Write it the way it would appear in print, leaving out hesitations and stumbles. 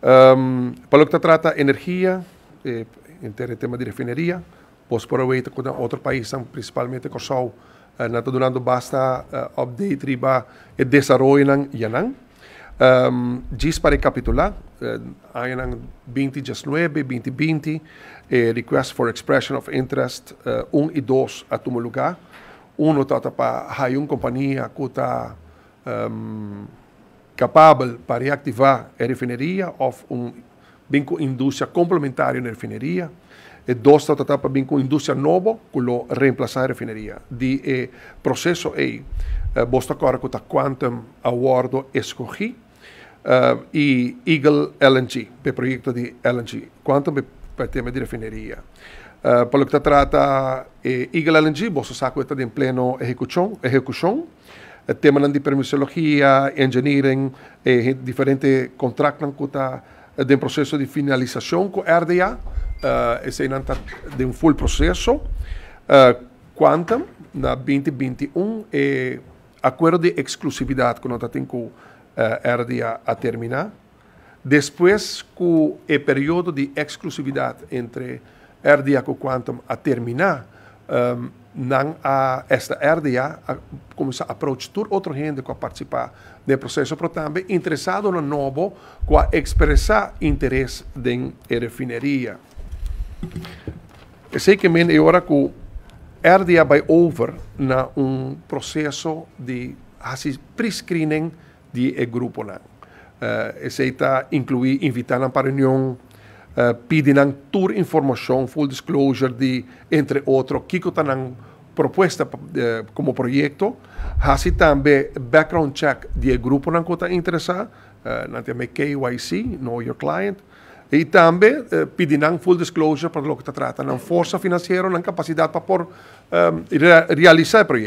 Pa loke ta trata energia, e tema di refineria, bo por wak ku otro pais, prinsipalmente Kòrsou, nan ta dunando basta update riba e desaroyo nan yanan. Djis pa rekapitulá, aña 2019, 2020, request for expression of interest 1 i 2 a tuma lugá. Uno ta pa un kompania ku ta kapabel pa reaktivá e refineria òf un bin ku industria komplementario na refineria. E dos ta pa bin ku industria nobo ku lo remplasá e refineria. Di e proseso ei, bo ta kòrda ku Quantum a wòrdu skohí i Eagle LNG, e proyekto di LNG. Quantum pa tema di refineria. Pa loke ta trata Eagle LNG, bo sa ku ta den pleno ehekushon. E tema di permisologia, engineering, diferente kontraktnan ku ta den proseso di finalisashon ku RDA, esei ta den full proseso. Quantum, na 2021, e akuerdo di eksklusividat ku nos tin ku RDA a terminá. Despues ku e periodo di eksklusividat entre RDA ku Quantum a terminá, nan a esta RDA a kuminsá approach tur otro hende ku a partisipá den proseso, pero tambe interesadonan nobo ku a ekspresá interes den refineria. Esei ke men e ora ku RDA bai over na un proseso di hasi pre-screening di e gruponan. Esei ta inkluí invitá nan pa reunion, pidi nan tur informashon, full disclosure di, entre otro, kiko ta nan propuesta komo proyekto, hasi tambe background check di e gruponan ku ta interesá, nan ta KYC, Know Your Client, i tambe pidi nan full disclosure pa loke ta trata nan forsa finansiero, nan kapasidat pa por realisá e proyekto.